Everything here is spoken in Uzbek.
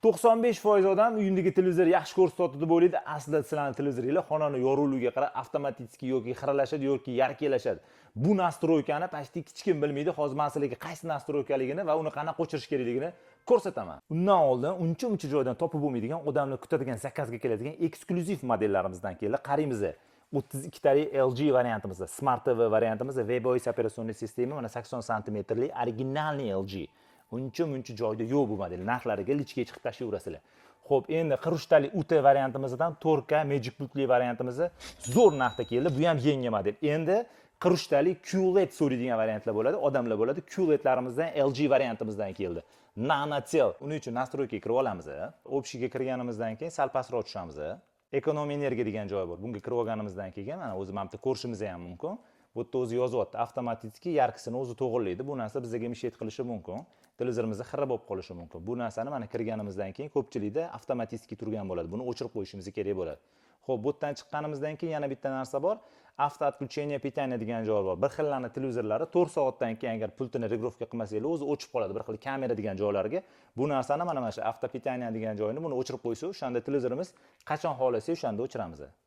95% odam uyimdagi televizor yaxshi ko'rsatyapti deb o'ylaydi. Aslida sizlarni televizoringlar xonani yorug'ligiga qarab avtomatik yoki xiralashadi, yoki яркий lashadi. Bu настройка ni почти hech kim bilmaydi. Hozir man sizlarga qaysi настройка ligini va uni qanaqa o'chirish kerakligini ko'rsataman. Undan oldin uncha muncha joydan topib bo'lmaydigan, odamlar kutadigan, заказ ga keladigan eksklyuziv modellarimizdan keldi. Qaraymiz. 32 talik LG variantimizda, Smart TV variantimizda WebOS операционный система, mana 80 santimetrli оригинальный LG. Uncha muncha joyda yo'q bu model. Narxlariga личка ga chiqib tashlayverasizlar. Xo'p, endi 43 talik UT variantimizdan 4K Magic Pultli variantimizda zo'r narxda keldi. Bu ham yangi model. Endi 43 talik QLED so'raydigan variantlar bo'ladi, odamlar bo'ladi. QLEDlarimizdan LG variantimizdan keldi. Nanotel. Uning uchun настройка ga kirib olamiz. Общий ga kirganimizdan keyin sal pastroq tushamiz. Экономия энергии degan joy bor. Bunga kirib olganimizdan keyin mana o'zi mana bu yerda ko'rishimiz ham mumkin. Bu yerda o'zi yozyapti, avtomatik яркость ini o'zi to'g'irlaydi. Bu narsa bizga мешать qilishi mumkin. Televizorimizda xira bo'lib qolishi mumkin. Bu narsani mana kirganimizdan keyin ko'pchilikda avtomatik turgan bo'ladi. Buni o'chirib qo'yishimiz kerak bo'ladi. Xo'p, bu yerdan chiqqanimizdan keyin yana bitta narsa bor. Автоотключение питания degan joy bor. Bir xillarni televizorlari 4 soatdan keyin agar pultini регулировка qilmasanglar, o'zi o'chib qoladi bir xil kamera degan joylarga. Bu narsani mana shu автопитание degan joyini, buni o'chirib qo'ysa, o'shanda televizorimiz qachon xohlasak, o'shanda o'chiramiz.